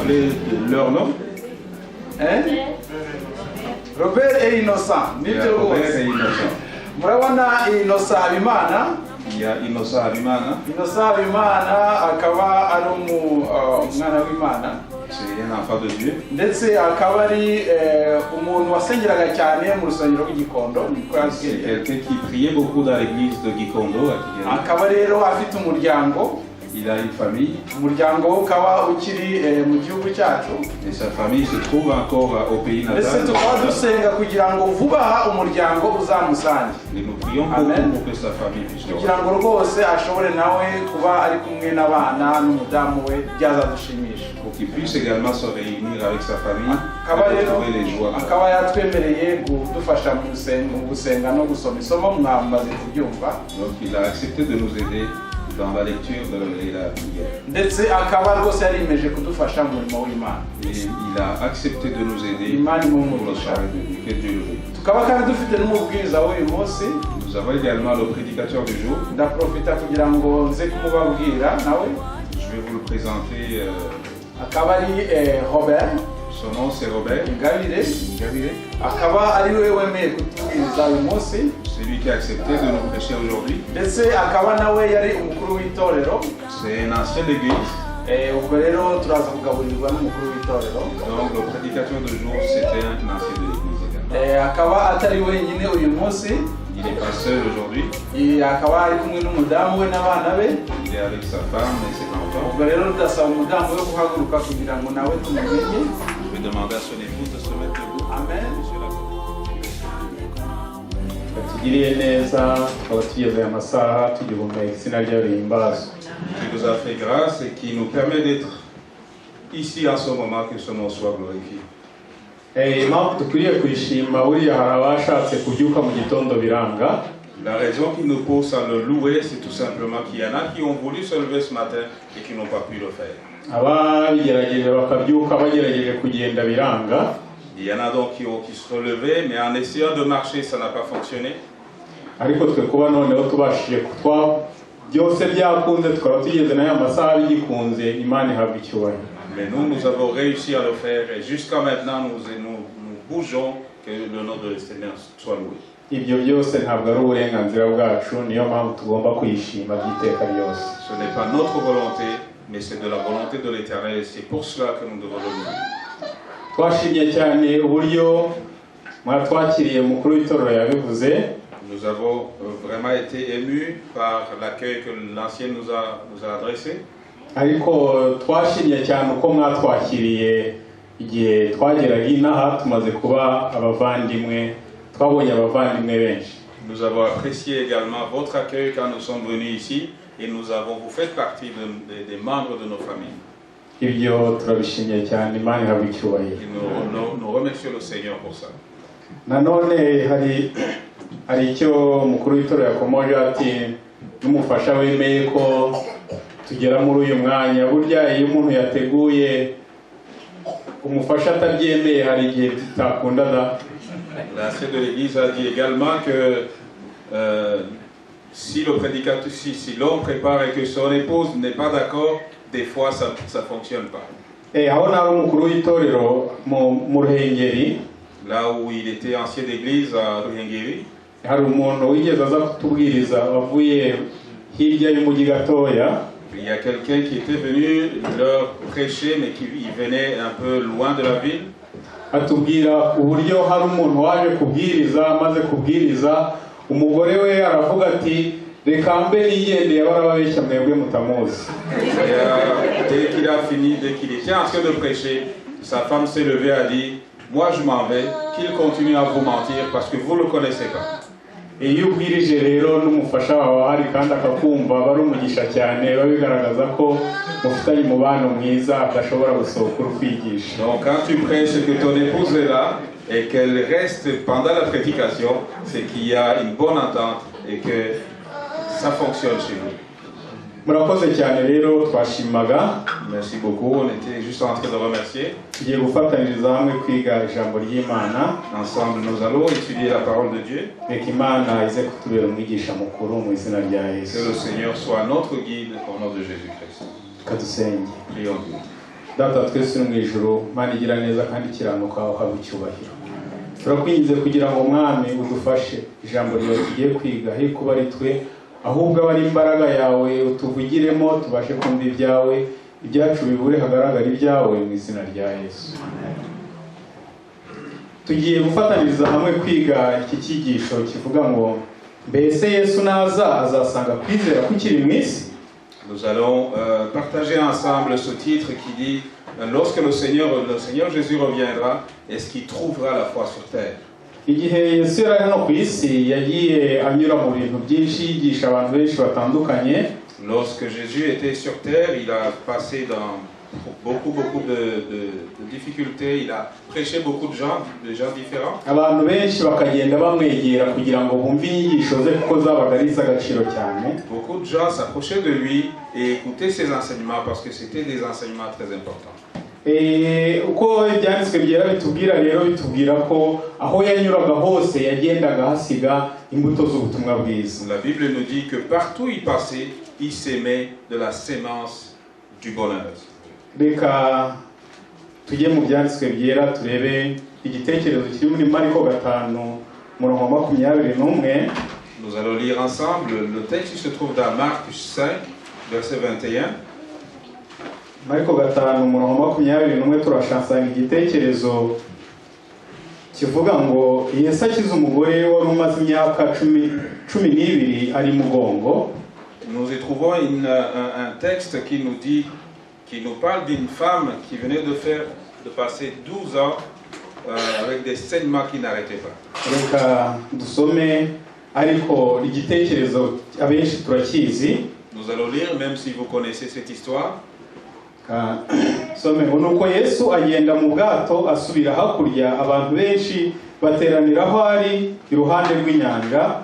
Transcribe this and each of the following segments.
rappeler de leur nom? Eh? Robert et Innocent. Il y a Nibyo Robert rwose. Et Innocent. Murabona Innocent Habimana. Il y a Innocent Habimana. Innocent Habimana akaba ari umwana w'Imana. C'est un enfant de Dieu. Ndetse akaba ari umuntu wasengeraga cyane mu rusengero rw'Igikondo, niko C'est yabwiye. Quelqu'un qui priait beaucoup dans l'église de Gikondo à Kigali. Akaba rero afite umuryango. Il a une famille Umuryango we ukaba ukiri mu gihugu cyacu. Et sa famille se trouve encore au pays Ndetse natal. Tukaba dusenga kugira ngo vuba aha umuryango uzamusange. Et nous prions Amen. Beaucoup pour que sa famille puisse le Kugira rejoindre. Ngo rwose ashobore nawe kuba ari kumwe n'abana n'umudamu we, byazadushimisha. Pour qu'il puisse également se réunir avec sa famille Akaba et rero retrouver les joies. Akaba yatwemereye kudufasha mu gusenga no gusoma isomo, mwamaze kubyumva. Donc il a accepté de nous aider dans la lecture et la prière. Ndetse akaba rwose yariyemeje kudufasha mu murimo w'Imana. Et il a accepté de nous aider Imana pour le imuhe. Travail de Dieu. Que Dieu le bénisse. Tukaba kandi dufite n'umubwiriza w'uyu munsi. Nous avons également le prédicateur du jour. Ndaprofita kugira ngo nze kumubabwira nawe. Je vais vous le présenter. Akaba ari Robert. Son nom, c'est Robert Ingabire. Ingabire. Akaba ari we wemeye kutubwiriza uyu munsi. C'est lui qui a accepté de nous prêcher aujourd'hui. Ndetse akaba nawe yari umukuru w'itorero. C'est un ancien d'église. Ubwo rero turaza kugaburirwa n'umukuru w'itorero. Donc le prédicateur du jour, c'était un ancien de l'église également. Akaba atari wenyine uyu munsi. Il n'est pas seul aujourd'hui. Akaba ari kumwe n'umudamu we n'abana be. Il est avec sa femme et ses enfants. Ubwo rero ndasaba umudamu we guhaguruka kugira ngo nawe tumumenye. Je vais demander à son épouse de se mettre debout. Amen. Monsieur la Yatugiriye neza tukaba tugeze aya masaha tugihumeka, izina ryayo rihimbazwe. Qui nous a fait grâce et qui nous permet d'être ici en ce moment, que son nom soit glorifié. Impamvu dukwiriye kuyishima, buriya hari abashatse kubyuka mu gitondo biranga. La raison qui nous pousse à le louer, c'est tout simplement qu'il y en a qui ont voulu se lever ce matin et qui n'ont pas pu le faire. Ababigerageje bakabyuka bagerageje kugenda biranga. Il y en a donc qui se sont levés, mais en essayant de marcher, ça n'a pas fonctionné. Ariko twe kuba noneho tubashije kutwa byose byakunze tukaba tugeze n'aya masaha bigikunze, Imana ihabwa icyubahiro. Mais nous, nous avons réussi à le faire et jusqu'à maintenant, nous bougeons, que le nom de l'Éternel soit loué. Ibyo byose ntabwo ari uburenganzira bwacu, niyo mpamvu tugomba kuyishima by'iteka ryose. Ce n'est pas notre volonté, mais c'est de la volonté de l'Éternel et c'est pour cela que nous devons le louer. Twashimye cyane uburyo mwatwakiriye, mukuru w'itorero yabivuze. Nous avons vraiment été émus par l'accueil que l'ancien nous a adressé. Ariko twashimye cyane uko mwatwakiriye igihe twageraga inaha tumaze kuba abavandimwe, twabonye abavandimwe benshi. Nous avons apprécié également votre accueil quand nous sommes venus ici et vous faites partie des membres de nos familles. Ibyo turabishimiye cyane, Imana ihabwa icyubahiro. Et nous remercions le Seigneur pour ça. Nanone hari icyo umukuru w'itorero yakomoje ati n'umufasha wemeye ko tugera muri uyu mwanya. Burya iyo umuntu yateguye umufasha atabyemeye hari igihe bitakunda da. L'ancien de l'église a dit également que si le prédicateur, si l'homme prépare et que son épouse n'est pas d'accord, des fois ça ne fonctionne pas. Aho nari umukuru w'itorero mu Ruhengeri, Là où il était ancien d'église à Ruhengeri, hari umuntu wigeze aza kutubwiriza wavuye hirya y'umujyi gatoya. Il y a quelqu'un qui était venu leur prêcher, mais qui il venait un peu loin de la ville. Atubwira uburyo hari umuntu waje kubwiriza, amaze kubwiriza umugore we aravuga ati reka mbe nigendeye barababeshya mwebwe mutamuzi. Et dès qu'il a fini, dès qu'il était en train de prêcher, sa femme s'est levée et a dit: «Moi je m'en vais, qu'il continue à vous mentir parce que vous ne le connaissez pas.» Iyo ubwirije rero n'umufasha wawe ahari kandi akakumva aba ari umugisha cyane, biba bigaragaza ko mufitanye umubano mwiza adashobora gusohoka uri kwigisha. Donc quand tu prêches et que ton épouse est là et qu'elle reste pendant la prédication, c'est qu'il y a une bonne entente et que ça fonctionne chez vous. Murakoze cyane rero, twashimaga. Merci beaucoup, on était juste en train de remercier. Tugiye gufatanyiriza hamwe kwiga ijambo ry'Imana. Ensemble, nous allons étudier la parole de Dieu. Reka Imana ize kutubera umwigisha mukuru mu izina rya Yesu. Que le Seigneur soit notre guide au nom de Jésus-Christ. Reka dusenge. Prions Dieu. Data twese uri mu ijuru, Mana igira neza kandi ikiranuka, uhabwa icyubahiro. Turakwinginze kugira ngo, Mwami, udufashe ijambo ryawe tugiye kwiga he kuba ari twe, ahubwo aba ari imbaraga yawe, utuvugiremo tubashe kumva ibyawe, ibyacu bibure hagaragara ibyawe, mu izina rya Yesu. Tugiye gufatanyiriza hamwe kwiga iki cyigisho kivuga ngo: mbese Yesu naza azasanga kwizera kukiri mu isi? Nous allons partager ensemble ce titre qui dit lorsque le Seigneur Jésus reviendra, est-ce qu'il trouvera la foi sur terre? Igihe Yesu yari ari hano ku isi, yagiye anyura mu bintu byinshi, yigisha abantu benshi batandukanye. Lorsque Jésus était sur terre, il a passé dans beaucoup, beaucoup de difficultés. Il a prêché beaucoup de gens, des gens différents. Abantu benshi bakagenda bamwegera kugira ngo bumve inyigisho ze, kuko zabaga ari iz'agaciro cyane. Beaucoup de gens s'approchaient de lui et écoutaient ses enseignements parce que c'était des enseignements très importants. Uko Ibyanditswe Byera bitubwira rero, bitubwira ko aho yanyuraga hose yagendaga ahasiga imbuto z'ubutumwa bwiza. La Bible nous dit que partout où il passait, il semait de la semence du bonheur. Reka tujye mu Byanditswe Byera, turebe igitekerezo kiri muri Mariko 5, umurongo wa 21. Nous allons lire ensemble le texte qui se trouve dans Marc 5, verset 21. Mariko 5, umurongo wa 21, turashasanga igitekerezo kivuga ngo: Yesu akiza umugore wari umaze imyaka 12 ari mugongo. Nous y trouvons un texte qui nous dit, qui nous parle d'une femme qui venait de passer 12 ans avec des saignements qui n'arrêtaient pas. Reka dusome, ariko igitekerezo abenshi turakizi. Nous allons lire, même si vous connaissez cette histoire. Reka some ngo: nuko Yesu agenda mu bwato asubira hakurya, abantu benshi bateranira aho ari iruhande rw'inyanja.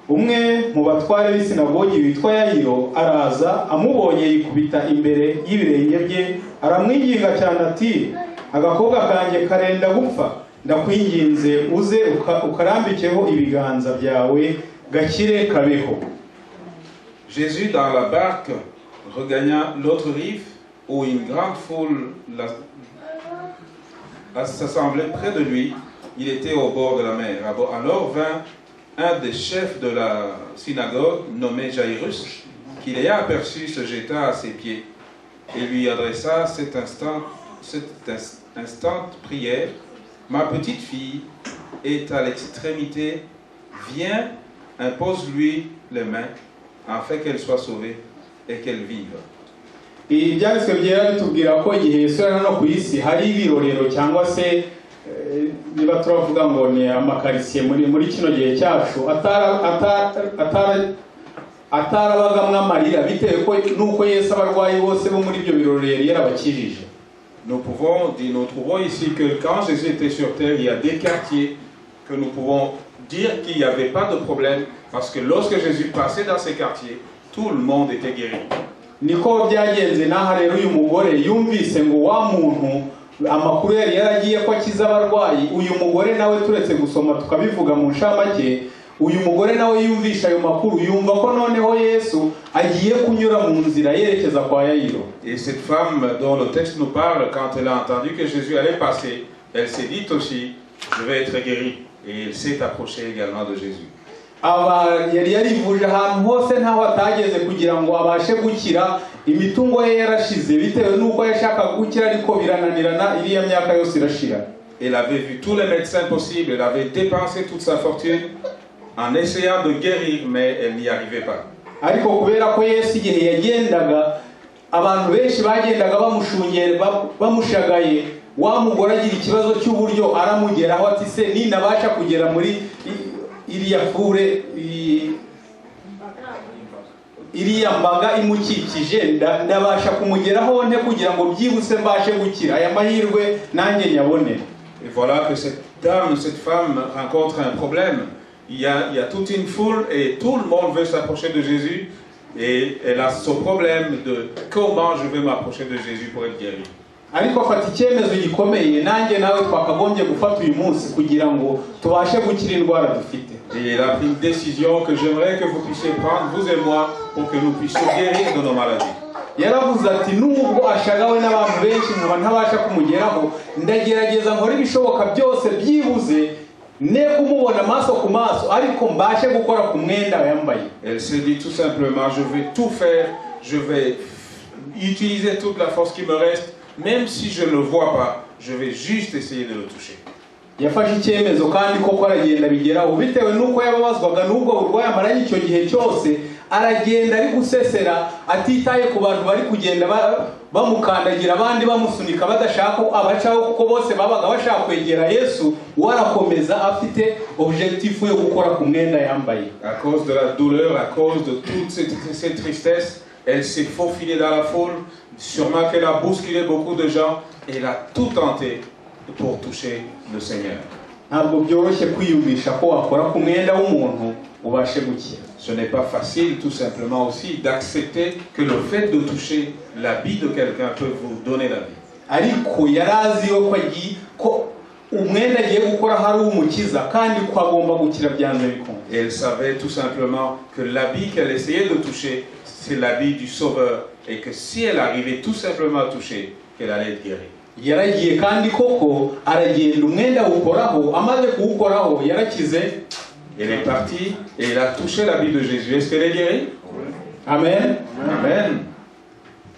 Umwe mu batware b'isinagogi witwa Yayiro araza, amubonye yikubita imbere y'ibirenge bye, aramwinginga cyane ati: agakobwa kanjye karenda gupfa, ndakwinginze uze ukarambikeho ibiganza byawe gakire kabeho. Jésus, dans la barque, regagna l'autre rive où une grande foule s'assemblait près de lui. Il était au bord de la mer. Alors vint un des chefs de la synagogue, nommé Jairus, qui l'ayant aperçu se jeta à ses pieds et lui adressa cette instante prière: Ma petite fille est à l'extrémité, viens, impose-lui les mains, afin qu'elle soit sauvée et qu'elle vive. Ibyanditswe Byera bitubwira ko igihe Yesu yari hano ku isi, hari ibirorero cyangwa se niba turavuga ngo ni amakaritsiye muri kino gihe cyacu atarabagamwo amarira, bitewe ko n'uko Yesu abarwayi bose bo muri ibyo birorero yari yarabakijije. Nous trouvons ici que quand Jésus était sur terre, il y a des quartiers que nous pouvons dire qu'il n'y avait pas de problème, parce que lorsque Jésus passait dans ces quartiers, tout le monde était guéri. Niko byagenze n'aha rero. Uyu mugore yumvise ngo wa muntu amakuru yari yaragiye ko akiza abarwayi. Uyu mugore nawe, turetse gusoma tukabivuga mu nshamake, uyu mugore nawe yumvisha ayo makuru, yumva ko noneho Yesu agiye kunyura mu nzira yerekeza kwa Yayiro. Et cette femme dont le texte nous parle, quand elle a entendu que Jésus allait passer, elle s'est dit aussi: je vais être guérie. Et elle s'est approchée également de Jésus. Aba yari yarivuje ahantu hose, ntaho atageze kugira ngo abashe gukira. Imitungo ye yarashize bitewe n'uko yashakaga gukira, ariko birananirana, iriya myaka yose irashira. Elle avait vu tous les médecins possibles, elle avait dépensé toute sa fortune en essayant de guérir, mais elle n'y arrivait pas. Ariko kubera ko Yesu igihe yagendaga, abantu benshi bagendaga bamushungera, bamushagaye, wa mugore agira ikibazo cy'uburyo aramugeraho, ati: se ninabasha kugera muri iriya foule, iriya mbaga imukikije, ndabasha kumugeraho nte kugira ngo byibuse mbashe gukira, aya mahirwe nanjye nyabone? Et voilà que cette dame, cette femme rencontre un problème. Il y a toute une foule et tout le monde veut s'approcher de Jésus. Et elle a ce problème de comment je vais m'approcher de Jésus pour être guérie. Ariko afata icyemezo gikomeye nanjye nawe twakagombye gufata uyu munsi kugira ngo tubashe gukira indwara dufite. Et elle a pris une décision que j'aimerais que vous puissiez prendre, vous et moi, pour que nous puissions guérir de nos maladies. Yaravuze ati nubwo ashagawe n'abantu benshi nkaba ntabasha kumugeraho, ndagerageza nkora ibishoboka byose, byibuze ne kumubona amaso ku maso, ariko mbashe gukora ku mwenda yambaye. Elle s'est dit tout simplement, je vais tout faire, je vais utiliser toute la force qui me reste, même si je ne le vois pas, je vais juste essayer de le toucher. Yafashe icyemezo kandi koko aragenda bigeraho, bitewe n'uko yababazwaga n'ubwo burwayi amaranye icyo gihe cyose. Aragenda ari gusesera, atitaye ku bantu bari kugenda bamukandagira, abandi bamusunika, badashaka ko abacaho, kuko bose babaga bashaka kwegera Yesu. We arakomeza afite objectif yo gukora ku mwenda yambaye. À cause de la douleur, à cause de toute cette tristesse, elle s'est faufilée dans la foule, sûrement qu'elle a bousculé beaucoup de gens, et elle a tout tenté pour toucher le Seigneur. Ntabwo byoroshye kwiyumvisha ko wakora ku mwenda w'umuntu ubashe gukira. Ce n'est pas facile tout simplement aussi d'accepter que le fait de toucher l'habit de quelqu'un peut vous donner la vie. Ariko yari azi ko agiye ko umwenda agiye gukora hari umukiza, kandi ko agomba gukira byanze bikunze. Et elle savait tout simplement que l'habit qu'elle essayait de toucher, c'est l'habit du Sauveur. Et que si elle arrivait tout simplement à toucher, qu'elle allait être guérie. Yaragiye kandi koko aragenda, umwenda awukoraho, amaze kuwukoraho yarakize. Elle est partie et elle a touché l'habit de Jésus. Est-ce qu'elle est guérie? Amen. Amen.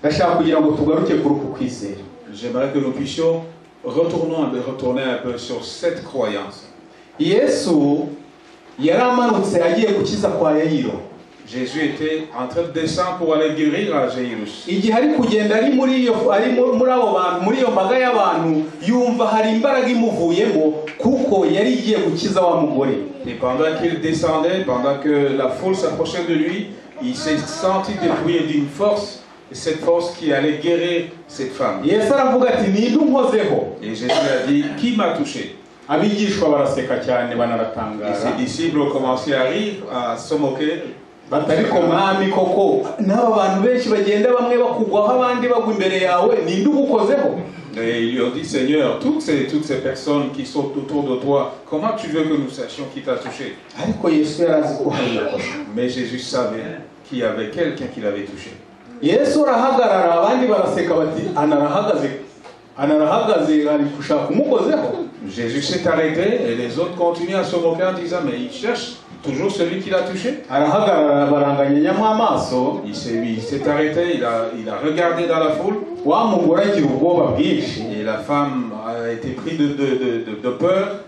Ndashaka kugira ngo tugaruke kuri uku kwizera. J'aimerais que nous puissions retourner un peu sur cette croyance. Yesu yari amanutse agiye gukiza kwa Yayiro. Jésus était en train de descendre pour aller guérir à Jairus. Igihe ari kugenda ari muri iyo ari muri abo bantu, muri iyo mbaga y'abantu, yumva hari imbaraga imuvuyemo kuko yari igiye gukiza wa mugore. Et pendant qu'il descendait, pendant que la foule s'approchait de lui, il s'est senti dépouillé d'une force, et cette force qui allait guérir cette femme. Yesu aravuga ati ninde unkozeho? Et Jésus a dit, qui m'a touché? Abigishwa baraseka cyane Et banaratangara. Ses disciples ont commencé à rire, à se moquer. Bati ariko mwami, koko n'aba bantu benshi bagenda bamwe bakugwaho abandi bagwa imbere yawe, ninde ugukozeho? Et ils lui ont dit, Seigneur, toutes ces personnes qui sont autour de toi, comment tu veux que nous sachions qui t'a touché? Ariko Yesu yari azi ko hari uwakoze. Mais Jésus savait qu'il y avait quelqu'un qui l'avait touché. Yesu arahagarara, abandi baraseka bati anarahagaze anarahagaze ari gushaka umukozeho. Jésus s'est arrêté et les autres continuaient à se moquer en disant, mais il cherche toujours celui qui l'a touché. Arahagarara baranganyamo amaso. Il s'est arrêté, il a regardé dans la foule Wa mugore agira ubwoba bwinshi. Et la femme a été prise de peur.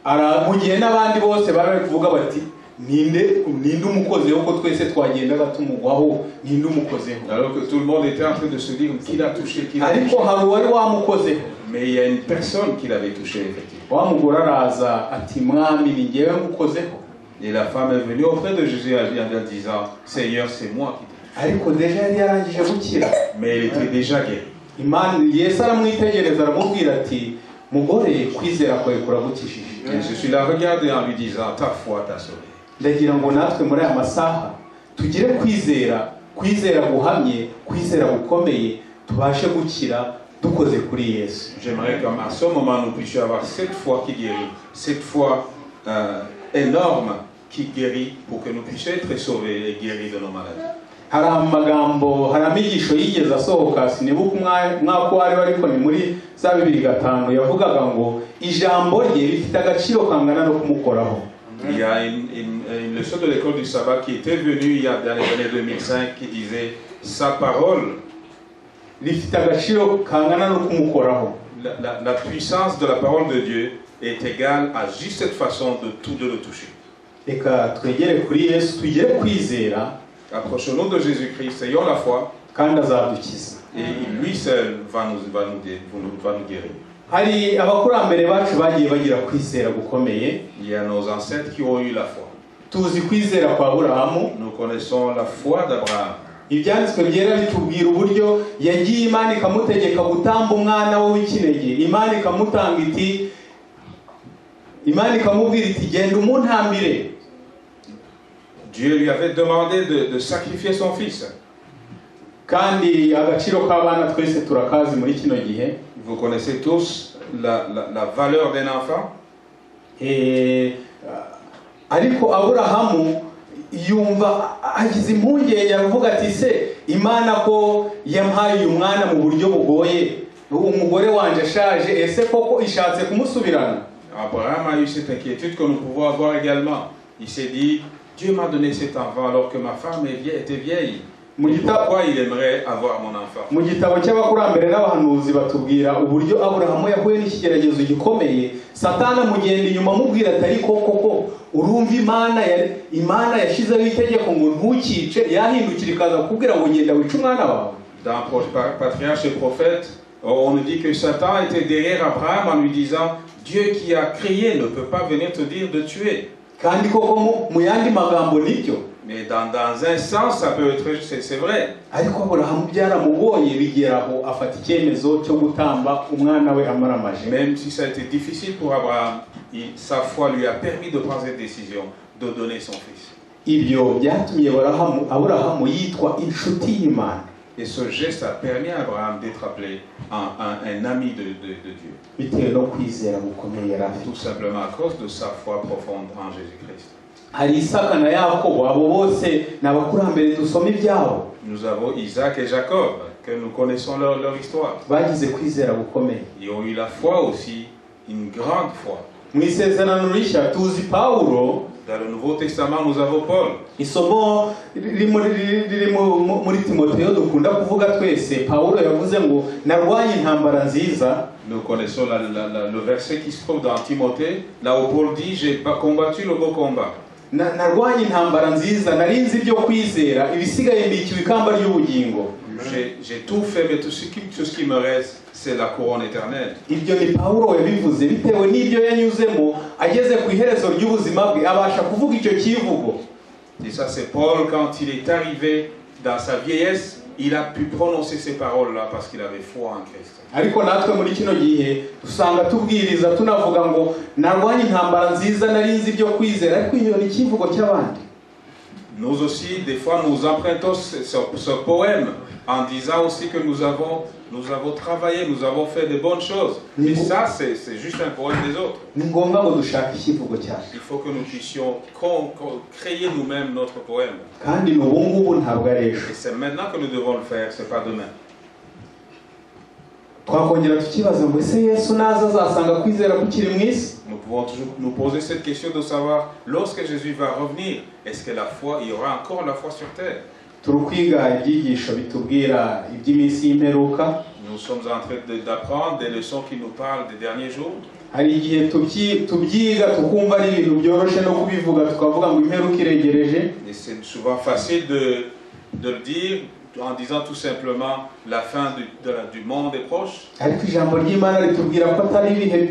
Ara mu gihe n'abandi bose bari bari kuvuga bati ninde ninde umukozeho, ko twese twagendaga tumugwaho, ninde umukozeho? Alors que tout le monde était en train de se dire qui l'a touché, qui l'a touché. Ariko hari uwari wamukozeho. Mais il y a une personne qui l'avait touché, effectivement. Wa mugore araza ati mwami, ni njyewe ngukozeho. Et la femme est venue auprès de Jésus en disant, Seigneur, c'est moi qui t'ai touché. Ariko déjà yari yarangije gukira. Mais elle était déjà guérie. Imana Yesu aramwitegereza aramubwira ati mugore, kwizera kwawe kuragukijije. Et Jésus l'a regardé en lui disant, ta foi t'a sauvé. Ndagira ngo natwe muri aya masaha tugire kwizera, kwizera guhamye, kwizera gukomeye, tubashe gukira dukoze kuri Yesu. J'aimerais qu'à ce moment, nous puissions avoir cette foi qui guérit, cette foi énorme qui guérit pour que nous puissions être sauvés et guéris de nos maladies. Hari amagambo, hari amigisho yigeze asohoka, sinibuka umwaka uwo ari we, ariko ni muri za 2005, yavugaga ngo ijambo rye rifite agaciro kangana no kumukoraho. Il y a une leçon de l'école du sabbat qui était venue il y a dans les années 2005 qui disait sa parole, rifite agaciro kangana no kumukoraho. la puissance de la parole de Dieu est égale à juste cette façon de tout de le toucher. Reka twegere kuri Yesu, tugire kwizera. Approchons-nous de Jésus-Christ, ayons la foi, Kandi azadukiza. Et lui seul va nous guérir. Hari abakurambere bacu bagiye bagira kwizera gukomeye. Il y a nos ancêtres qui ont eu la foi. Tuzi kwizera kwa Aburahamu. Nous connaissons la foi d'Abraham. Ibyanditswe byera bitubwira uburyo yagiye Imana ikamutegeka gutamba umwana we w'ikinege, Imana ikamutanga iti Imana ikamubwira iti genda umuntambire. Dieu lui avait demandé de sacrifier son fils. Kandi agaciro k'abana twese turakazi muri kino gihe. Vous connaissez tous la valeur d'un enfant. Eh, ariko Aburahamu Yumva agize impungenge, aravuga ati: "Se Imana ko yampaye uyu mwana mu buryo bugoye, umugore wanje ashaje, ese koko ishatse kumusubirana?" Abraham a eu cette inquiétude que nous pouvons avoir également. Il s'est dit, Dieu m'a donné cet enfant alors que ma femme était vieille. Pourquoi il aimerait avoir mon enfant? Mu gitabo cy'Abakurambere n'Abahanuzi batubwira uburyo Aburahamu yahuye n'ikigeragezo gikomeye. Satani amugenda inyuma amubwira ati: "Ariko koko urumva Imana Imana yashyizeho itegeko ngo ntukice, yahindukira ikaza kukubwira ngo ngenda wice umwana wawe?" Dans Patriarche et Prophète, on nous dit que Satan était derrière Abraham en lui disant, Dieu qui a créé ne peut pas venir te dire de tuer. Kandi koko mu yandi magambo nibyo. Mais dans un sens, ça peut être, c'est vrai. Ariko Aburahamu byaramugoye, bigera aho afata icyemezo cyo gutamba umwana we amaramaje. Même si ça a été difficile pour Abraham, sa foi lui a permis de prendre cette décision de donner son fils. Ibyo byatumye Aburahamu yitwa inshuti y'Imana. Et ce geste a permis à Abraham d'être appelé un ami de Dieu. Bitewe no kwizera gukomeye yari afite. Tout simplement à cause de sa foi profonde en Jésus-Christ. Hari Isaka na Yakobo, abo bose ni abakurambere dusoma ibyabo. Nous avons Isaac et Jacob, que nous connaissons leur histoire. Bagize kwizera gukomeye. Ils ont eu la foi aussi, une grande foi. Mu Isezerano Rishya tuzi Pawulo. Dans le Nouveau Testament, nous avons Paul. Isomo riri muri Timoteyo dukunda kuvuga twese, Pawulo yavuze ngo: "Narwanye intambara nziza." Nous connaissons le verset qui se trouve dans Timothée, là où Paul dit, J'ai pas combattu le beau combat. Narwanye intambara nziza, narinze ibyo kwizera, ibisigaye mbikiwe ikamba ry'ubugingo." J'ai tout fait, mais tout ce qui me reste, c'est la couronne éternelle. Ibyo ni Pawulo yabivuze bitewe n'ibyo yanyuzemo, ageze ku iherezo ry'ubuzima bwe abasha kuvuga icyo kivugo. Et ça, c'est Paul, quand il est arrivé dans sa vieillesse, il a pu prononcer ces paroles-là parce qu'il avait foi en Christ. Ariko natwe muri kino gihe usanga tubwiriza tunavuga ngo: "Narwanye intambara nziza, narinze ibyo kwizera", ariko iyo ni ikivugo cy'abandi. Nous aussi, des fois, nous empruntons ce poème en disant aussi que nous avons travaillé, nous avons fait de bonnes choses. Mais ça, c'est juste un poème des autres. Ni ngombwa ngo dushake ikivugo cyacu. Il faut que nous puissions créer nous-mêmes notre poème. Kandi ni ubu ngubu, ntabwo ari ejo. Et c'est maintenant que nous devons le faire, c'est pas demain. Twakongera tukibaza ngo: ese Yesu naza azasanga kwizera kukiri mu isi? Nous pouvons toujours nous poser cette question de savoir, lorsque Jésus va revenir, est-ce que la foi, il y aura encore la foi sur terre? Turi kwiga ibyigisho bitubwira iby'iminsi y'imperuka. Nous sommes en train d'apprendre des leçons qui nous parlent des derniers jours. Hari igihe tubyiga tukumva ari ibintu byoroshye no kubivuga, tukavuga ngo imperuka iregereje. Et c'est souvent facile de le dire en disant tout simplement la fin du monde est proche. Ariko ijambo ry'Imana ritubwira ko atari ibihe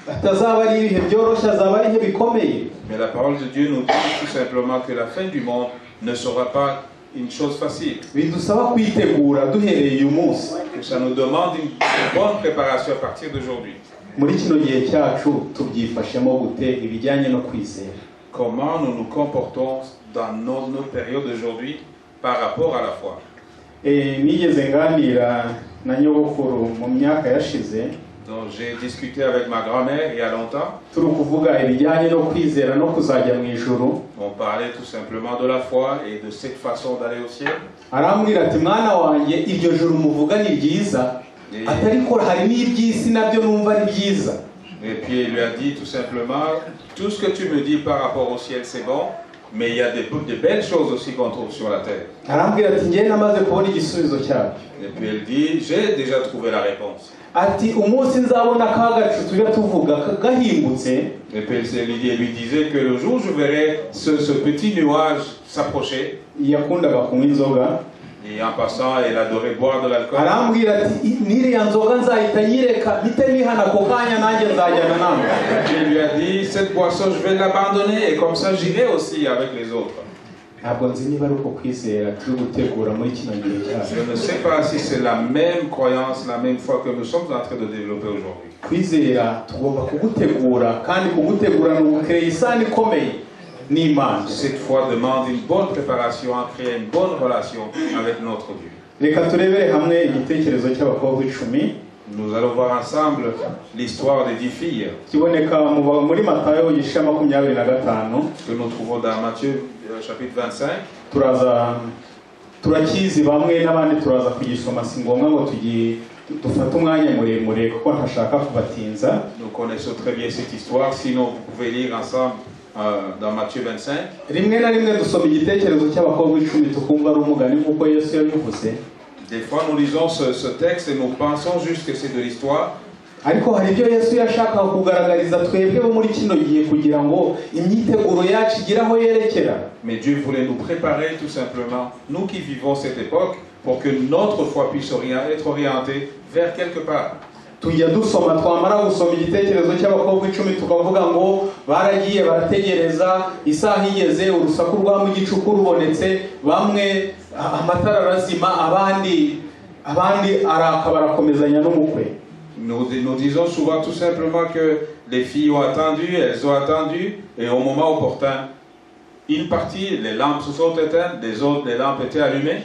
atazaba ari ibihe byoroshye, azaba ari ibihe bikomeye. Mais la parole de Dieu nous dit tout simplement que la fin du monde ne sera pas une chose facile. Bidusaba kwitegura duhereye uyu munsi. Que ça nous demande une bonne préparation à partir d'aujourd'hui. Muri kino gihe cyacu tubyifashemo gute ibijyanye no kwizera? Comment nous nous comportons dans nos périodes d'aujourd'hui par rapport à la foi? Eh, nigeze nganira na nyogokuru mu myaka yashize. Donc j'ai discuté avec ma grand-mère il y a longtemps. Turi kuvuga ibijyanye no kwizera no kuzajya mu ijuru. On parlait tout simplement de la foi et de cette façon d'aller au ciel. Arambwira ati: "Mwana wanjye, iryo juru muvuga ni ryiza, ati ariko hari n'iby'isi nabyo numva ari byiza." Et puis il lui a dit tout simplement, tout ce que tu me dis par rapport au ciel, c'est bon, mais il y a de belles choses aussi qu'on trouve sur la terre. Arambwira ati: "Njyewe namaze kubona igisubizo cyabyo." Et puis elle dit, j'ai déjà trouvé la réponse. Ati: "Umunsi nzabona ka gacu tujya tuvuga gahingutse." Et puis elle lui disait que le jour où je verrai ce petit nuage s'approcher, Yakundaga kunywa inzoga. Et en passant, elle adorait boire de l'alcool. Arambwira ati: "N'iriya nzoga nzahita nyireka, mpite nihana ako kanya, nanjye nzajyana namwe." Et puis elle lui a dit, cette boisson, je vais l'abandonner et comme ça j'irai aussi avec les autres. Ntabwo nzi niba ari uko kwizera turi gutegura muri kino gihe cyacu. Je ne sais pas si c'est la même croyance, la même foi que nous sommes en train de développer aujourd'hui. Kwizera tugomba kugutegura, kandi kugutegura ni ugukereye isano ikomeye n'Imana. Cette foi demande une bonne préparation à créer une bonne relation avec notre Dieu. Reka turebere hamwe igitekerezo cy'abakobwa 10. Nous allons voir ensemble l'histoire des 10 filles Kiboneka muri Matayo igice cya 25. Que nous trouvons dans Matthieu chapitre 25. Turaza turakizi bamwe n'abandi turaza kugisoma, si ngombwa ngo dufate umwanya muremure kuko ntashaka kubatinza. Nous connaissons très bien cette histoire, sinon vous pouvez lire ensemble dans Matthieu 25. Rimwe na rimwe dusoma igitekerezo cy'abakobwa 10 tukumva ari umugani nk'uko Yesu yabivuze. Des fois, nous lisons ce texte et nous pensons juste que c'est de l'histoire. Ariko hari ibyo Yesu yashakaga kugaragariza twebwe bo muri kino gihe kugira ngo imyiteguro yacu igire aho yerekera. Mais Dieu voulait nous préparer tout simplement, nous qui vivons cette époque, pour que notre foi puisse être orientée vers quelque part. Tujya dusoma, twamara gusoma igitekerezo cy'abakobwa 10 tukavuga ngo baragiye barategereza, isaha igeze urusaku rwa mu gicuku rubonetse, bamwe amatara arazima, abandi araka barakomezanya n'umukwe. Nous disons souvent tout simplement que les filles ont attendu, elles ont attendu, et au moment opportun, une partie, les lampes se sont éteintes, les autres, les lampes étaient allumées.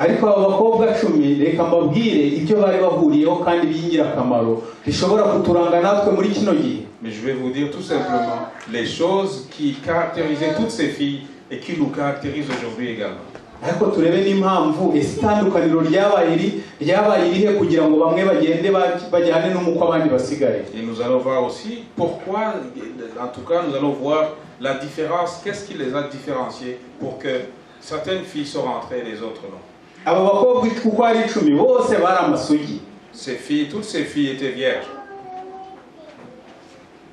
Ariko abo bakobwa 10 reka mbabwire ibyo bari bahuriyeho kandi by'ingirakamaro bishobora kuturanga natwe muri kino gihe. Mais je vais vous dire tout simplement les choses qui caractérisaient toutes ces filles et qui nous caractérisent aujourd'hui également. Ariko turebe n'impamvu, ese itandukaniro ryabaye irihe kugira ngo bamwe bagende bajyane n'umukwe abandi basigare. Et nous allons voir aussi pourquoi, en tout cas nous allons voir la différence, qu'est-ce qui les a différenciés pour que certaines filles sont rentrées et les autres non. Aba bakobwa uko ari 10 bose bari amasugi. Ces filles, toutes ces filles étaient vierges.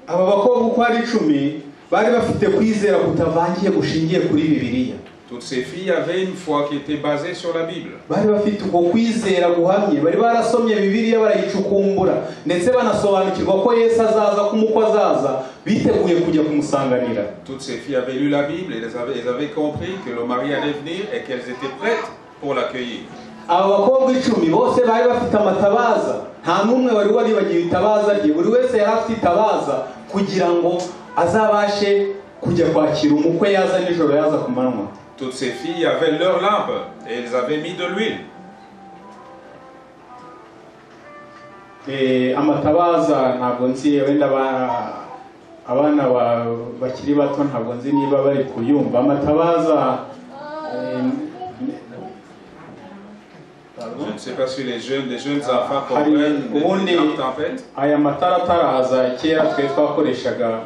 Aba bakobwa uko ari 10 bari bafite kwizera kutavangiye gushingiye kuri Bibiliya. Toutes ces filles avaient une foi qui était basée sur la Bible. Bari bafite ubwo kwizera guhamye, bari barasomye Bibiliya barayicukumbura ndetse banasobanukirwa ko Yesu azaza, ko umukwe azaza, biteguye kujya kumusanganira. Toutes ces filles avaient lu la Bible et elles avaient compris que le mari allait venir et qu'elles étaient prêtes pour l'accueillir. Aba bakobwa 10 bose bari bafite amatabaza, nta n'umwe wari waribagiwe itabaza rye, buri wese yari afite itabaza kugira ngo azabashe kujya kwakira umukwe yaza nijoro yaza ku manywa. Toutes ces filles avaient leur lampe et elles avaient mis de l'huile. Amatabaza ntabwo nzi wenda abana bakiri bato ntabwo nzi niba bari kuyumva amatabaza. Je ne sais pas si les jeunes enfants comprennent les lampes tempête. Aya matara ataraza kera twe twakoreshaga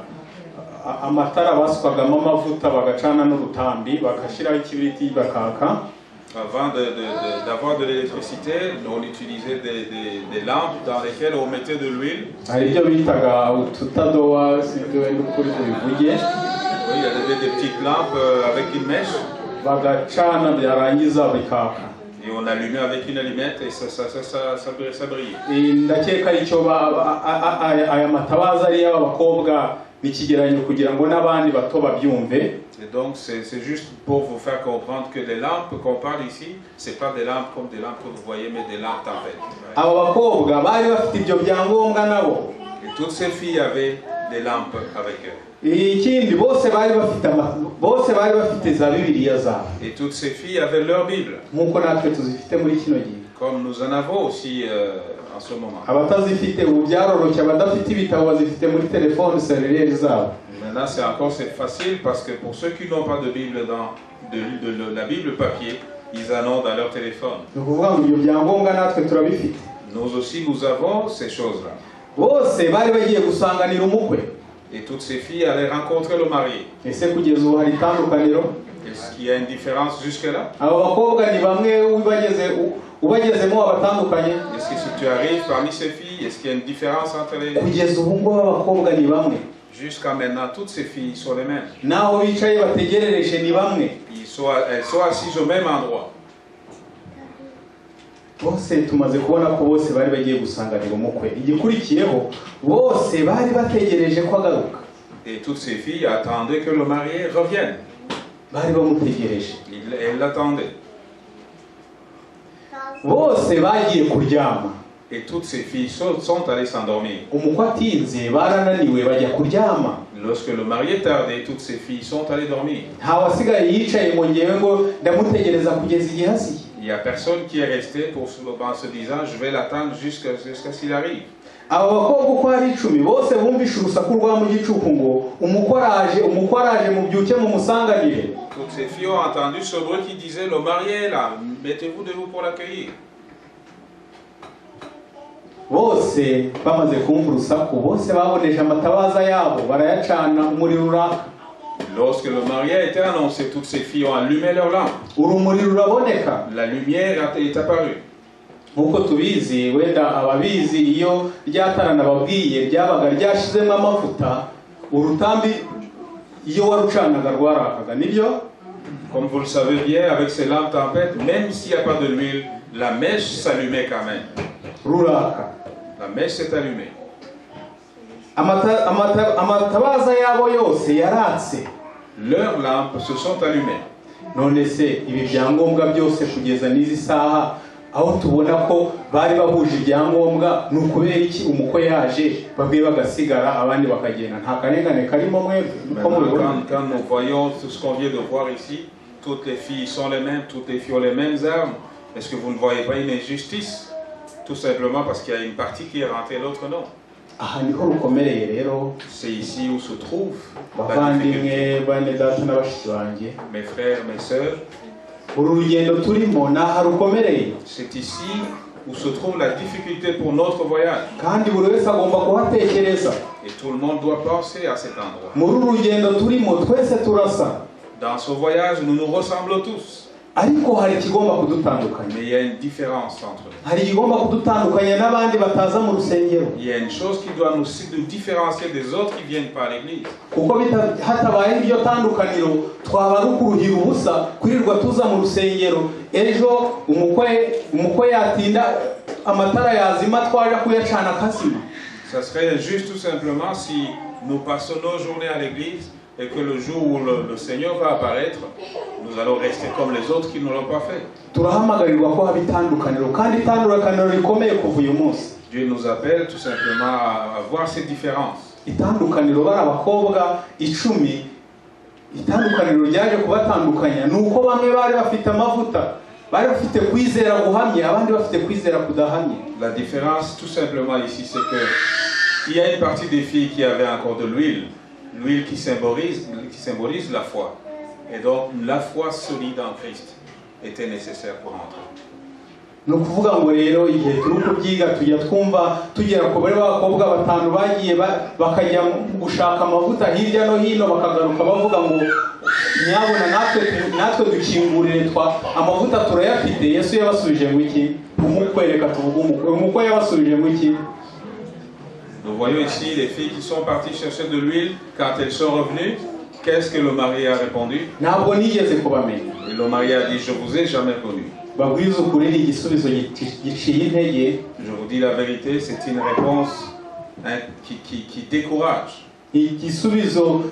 amatara basukagamo amavuta bagacana n'urutambi bagashyiraho ikibiriti bakaka. Avant d'avoir de l'électricité, on utilisait des lampes dans lesquelles on mettait de l'huile. Hari ibyo bitaga ututadowa, sinzi wenda uko uri bubivuge. Oui, il y avait des petites lampes avec une mèche. Bagacana byarangiza bikaka. Et on allumait avec une allumette et ça brillait. Ndakeka icyo aya matabaza ari y'abakobwa n'ikigereranyo kugira ngo n'abandi bato babyumve. Et donc c'est juste pour vous faire comprendre que les lampes qu'on parle ici, c'est pas des lampes comme des lampes que vous voyez, mais des lampes tempête. Aba bakobwa bari bafite ibyo byangombwa nabo. Et toutes ces filles avaient des lampes avec eux. Ikindi bose bari bafite bose bari bafite za Bibiliya zabo. Et toutes ces filles avaient leur Bible. Nk'uko natwe tuzifite muri kino gihe. Comme nous en avons aussi en ce moment. Abatazifite ubu byaroroshye, abadafite ibitabo bazifite muri telefone cellulaire zabo. Maintenant c'est encore c'est facile parce que pour ceux qui n'ont pas de Bible dans de la Bible papier, ils en ont dans leur téléphone. Ni ukuvuga ngo ibyo byangombwa natwe turabifite. Nous aussi nous avons ces choses-là. Bose bari bagiye gusanganira umukwe. Et toutes ces filles allaient rencontrer le mari. Ese kugeza ubu hari itandukaniro? Est-ce qu'il y a une différence jusque-là? Aba bakobwa ni bamwe ubagezemo abatandukanye. Est-ce que si tu arrives parmi ces filles, est-ce qu'il y a une différence entre les... Kugeza ubu ngubu abakobwa ni bamwe. Jusqu'à maintenant, toutes ces filles sont les mêmes. Naho bicaye bategerereje ni bamwe. Elles sont assises au même endroit. Bose tumaze kubona ko bose bari bagiye gusanganira umukwe. Igikurikiyeho bose bari bategereje ko agaruka. Et toutes ces filles attendaient que le marié revienne. Bari bamutegereje. Elles l'attendaient. Bose bagiye kuryama. Et toutes ces filles sont allées s'endormir. Umukwe atinze barananiwe bajya kuryama. Lorsque le marié tardait, toutes ces filles sont allées dormir. Nta wasigaye yicaye ngo ngewe ngo ndamutegereza kugeza igihe aziye. Il n'y a personne qui est resté en se disant: je vais l'attendre jusqu'à ce qu'il arrive. Aba bakobwa uko ari 10 bose bumvishe urusaku rwa mu gicuku ngo umukwe araje, umukwe araje, mubyuke mumusanganire. Toutes ces filles ont entendu ce bruit qui disait: le marié est là, mettez-vous debout pour l'accueillir. Bose bamaze kumva urusaku, bose baboneje amatabaza yabo barayacana, umuriro uraka. Lorsque le marié a été annoncé, toutes ces filles ont allumé leur lampe. Urumuri ruraboneka. La lumière est apparue. Nk'uko tubizi, wenda ababizi, iyo rya tara nababwiye ryabaga ryashizemo amavuta, urutambi iyo warucanaga rwarakaga, nibyo? Comme vous le savez bien, avec ces lampes tempêtes, même s'il n'y a pas de l'huile, la mèche s'allumait quand même. Ruraka. La mèche s'est allumée. Amatabaza yabo yose yaratse. Leurs lampes se sont allumées. None se ibi byangombwa byose kugeza n'izi saha aho tubona ko bari bahuje ibyangombwa, ni ukubera iki umukwe yaje bamwe bagasigara abandi bakagenda? Nta karengane karimo mwebwe uko Maintenant, mubibona? quand nous voyons tout ce qu'on vient de voir ici, toutes les filles sont les mêmes, toutes les filles ont les mêmes armes. Est-ce que vous ne voyez pas une injustice? Tout simplement parce qu'il y a une partie qui est rentrée et l'autre non. Aha niho rukomereye rero. C'est ici où se trouve la difficulté. Bavandimwe, bene data na bashiki banjye, Mes frères, mes sœurs, uru rugendo turimo ni aha rukomereye. C'est ici où se trouve la difficulté pour notre voyage. Kandi buri wese agomba kuhatekereza. Et tout le monde doit penser à cet endroit. Muri uru rugendo turimo twese turasa. Dans ce voyage, nous nous ressemblons tous. Ariko hari ikigomba kudutandukanya. Mais il y a une différence entre nous. Hari ikigomba kudutandukanya n'abandi bataza mu rusengero. Il y a une chose qui doit nous différencier des autres qui viennent pas à l'église. Kuko hatabaye iryo tandukaniro twaba ari ukuruhira ubusa kwirirwa tuza mu rusengero, ejo umukwe yatinda amatara yazima twaje kuyacana akazima. Ça serait injuste tout simplement si nous passons nos journées à l'église et que le jour où le Seigneur va apparaître, nous allons rester comme les autres qui ne l'ont pas fait. Turahamagarirwa ko haba itandukaniro kandi itandukaniro rikomeye kuva uyu munsi. Dieu nous appelle tout simplement à voir ces différences. Itandukaniro bari abakobwa 10, itandukaniro ryaje kubatandukanya ni uko bamwe bari bafite amavuta, bari bafite kwizera guhamye, abandi bafite kwizera kudahamye. La différence tout simplement ici, c'est que il y a une partie des filles qui avaient encore de l'huile, l'huile qui symbolise la foi. Et donc la foi solide en Christ était nécessaire pour entrer. Ni ukuvuga ngo rero igihe turi kubyiga tujya twumva tugera ku bari b'abakobwa batanu bagiye bakajya gushaka amavuta hirya no hino, bakagaruka bavuga ngo nyabuna natwe dukingurire twa amavuta turayafite. Yesu yabasubije ngo iki? Umukwe, reka tuvuge umukwe, umukwe yabasubije ngo iki? Nous voyons ici les filles qui sont parties chercher de l'huile. Quand elles sont revenues, qu'est-ce que le mari a répondu? Ntabwo nigeze kubamenya. Et le mari a dit: je vous ai jamais connu. Babwize ukuri ni igisubizo giciye intege. Je vous dis la vérité, c'est une réponse, hein, qui décourage. Igisubizo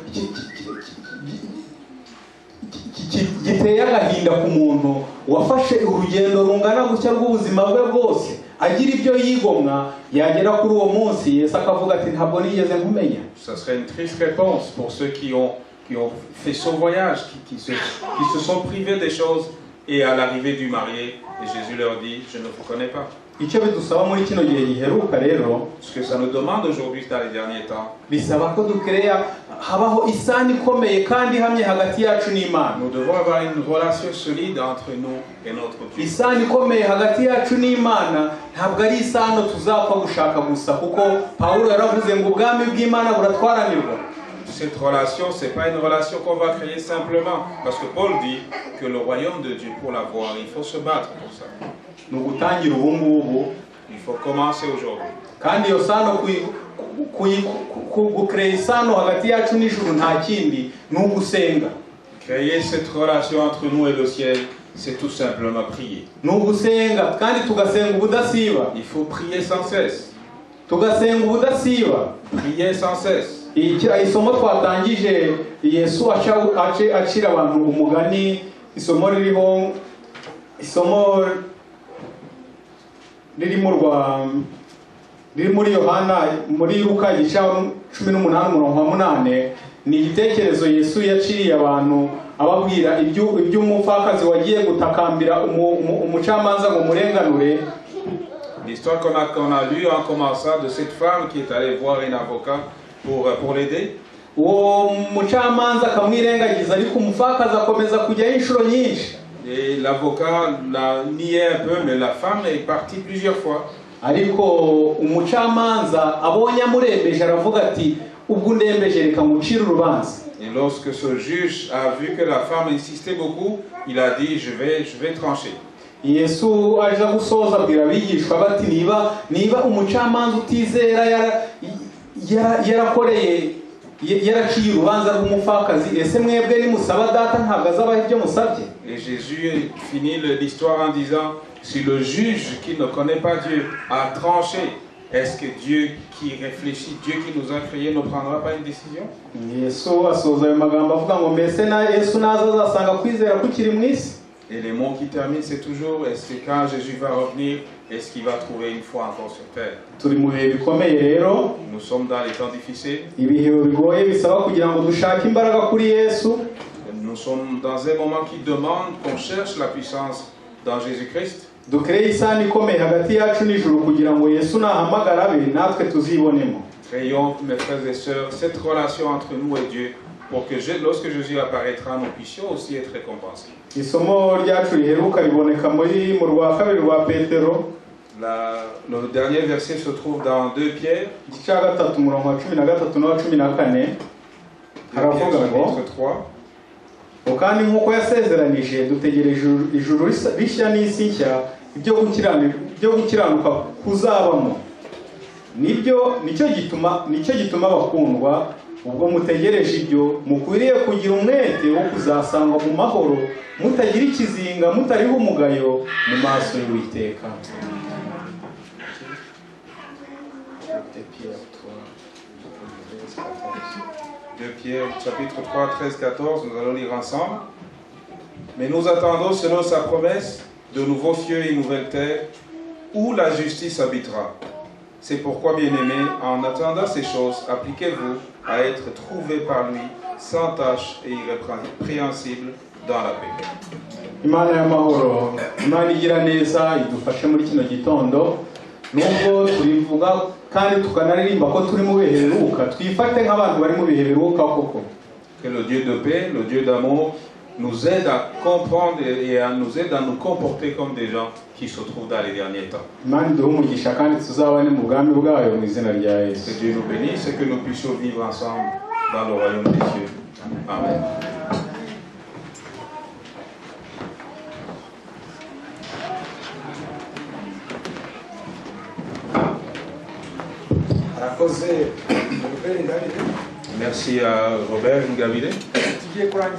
giteye agahinda ku muntu wafashe urugendo rungana gutya rw'ubuzima bwe bwose agira ibyo yigomwa, yagera kuri uwo munsi Yesu akavuga ati ntabwo nigeze nkumenya. Ça serait une triste réponse pour ceux qui ont fait ce voyage, qui se sont privés des choses et à l'arrivée du marié, et Jésus leur dit: je ne vous connais pas. Icyo bidusaba muri kino gihe giheruka rero, Ce que ça nous demande aujourd'hui dans les derniers temps, bisaba ko dukereya habaho isano ikomeye kandi ihamye hagati yacu n'Imana. Nous devons avoir une relation solide entre nous et notre Dieu. Isano ikomeye hagati yacu n'Imana ntabwo ari isano tuzapfa gushaka gusa, kuko Pawulo yaravuze ngo ubwami bw'Imana buratwaranirwa. Cette relation, ce n'est pas une relation qu'on va créer simplement. Parce que Paul dit que le royaume de Dieu, pour l'avoir, il faut se battre pour ça. Ni ugutangira ubu ngubu. Il faut commencer aujourd'hui. Kandi iyo sano gukereya isano hagati yacu n'ijuru nta kindi ni ugusenga. Créer cette relation entre nous et le ciel, c'est tout simplement prier. Ni ugusenga kandi tugasenga ubudasiba. Il faut prier sans cesse. Tugasenga ubudasiba. Prier sans cesse. Isomo twatangije, Yesu acira abantu umugani, isomo ririho, isomo ririmo rwa riri muri Yohana, muri Luka igice 18 umurongo wa 8. Ni igitekerezo Yesu yaciriye abantu ababwira iby'umupfakazi wagiye gutakambira umucamanza ngo murenganure. L'histoire qu'on a lue en commençant de cette femme qui est allée voir un avocat pour l'aider. Uwo mucamanza akamwirengagiza, ariko umupfakazi akomeza kujyayo inshuro nyinshi. Et l'avocat l'a nié un peu, mais la femme est partie plusieurs fois. Ariko umucamanza abonye amurembeje, aravuga ati: "Ubwo undembeje, reka ngucire urubanza." Et lorsque ce juge a vu que la femme insistait beaucoup, il a dit, je vais trancher. Yesu aje gusoza abwira abigishwa bati: Niba umucamanza utizera yarakoreye yaraciye urubanza rw'umupfakazi, ese mwebwe nimusaba Data ntabwo azabaha ibyo musabye?" Et Jésus finit l'histoire en disant, si le juge qui ne connaît pas Dieu a tranché, est-ce que Dieu qui réfléchit, Dieu qui nous a créés, ne prendra pas une décision? Yesu asoza ayo magambo avuga ngo: "Mbese na Yesu naza azasanga kwizera kukiri mu isi?" Et les mots qui terminent, c'est toujours, est-ce que quand Jésus va revenir, est-ce qu'il va trouver une foi encore sur terre? Turi mu bihe bikomeye rero. Nous sommes dans les temps difficiles. Ibihe bigoye bisaba kugira ngo dushake imbaraga kuri Yesu. Nous sommes dans un moment qui demande qu'on cherche la puissance dans Jésus-Christ. Dukereye isano ikomeye hagati yacu n'ijuru kugira ngo Yesu nahamagara abe natwe tuzibonemo. Créons, mes frères et sœurs, cette relation entre nous et Dieu pour que lorsque Jésus apparaîtra, nous puissions aussi être récompensés. Isomo ryacu riheruka riboneka muri mu rwa kabiri rwa Petero. Le dernier verset se trouve dans 2 Pierre, Igice cya gatatu, umurongo wa 13 n'uwa 14. 2 Pierre Haravuga ngo: chapitre 3. Ngo kandi nk'uko yasezeranije, dutegereje ijuru rishya n'isi nshya ibyo gukiranuka kuzabamo. Nibyo, nicyo gituma bakundwa, ubwo mutegereje ibyo, mukwiriye kugira umwete wo kuzasangwa mu mahoro, mutagira ikizinga, mutariho umugayo mu maso y'Uwiteka. 2 Pierre 3, 13, 14. 2 Pierre chapitre 3, 13, 14, nous allons lire ensemble. Mais nous attendons selon sa promesse de nouveaux cieux et une nouvelle terre où la justice habitera. C'est pourquoi, bien-aimés, en attendant ces choses, appliquez-vous à être trouvés par lui sans tache et irrépréhensible dans la paix. Imana y'amahoro, Imana igira neza, idufashe muri kino gitondo. Nubwo tubivuga kandi tukanaririmba ko turi mu bihe biheruka, twifate nk'abantu bari mu bihe biheruka koko. Que le Dieu de paix, le Dieu d'amour, nous aide à comprendre et à nous aide à nous comporter comme des gens qui se trouvent dans les derniers temps. Imana iduhe umugisha kandi tuzabane mu bwami bwayo mu izina rya Que Yesu. Dieu nous bénisse et que nous puissions vivre ensemble dans le royaume des cieux. Amen. Arakoze Robert Ingabire. Merci à Robert Ngabire. Tugiye kurangiza.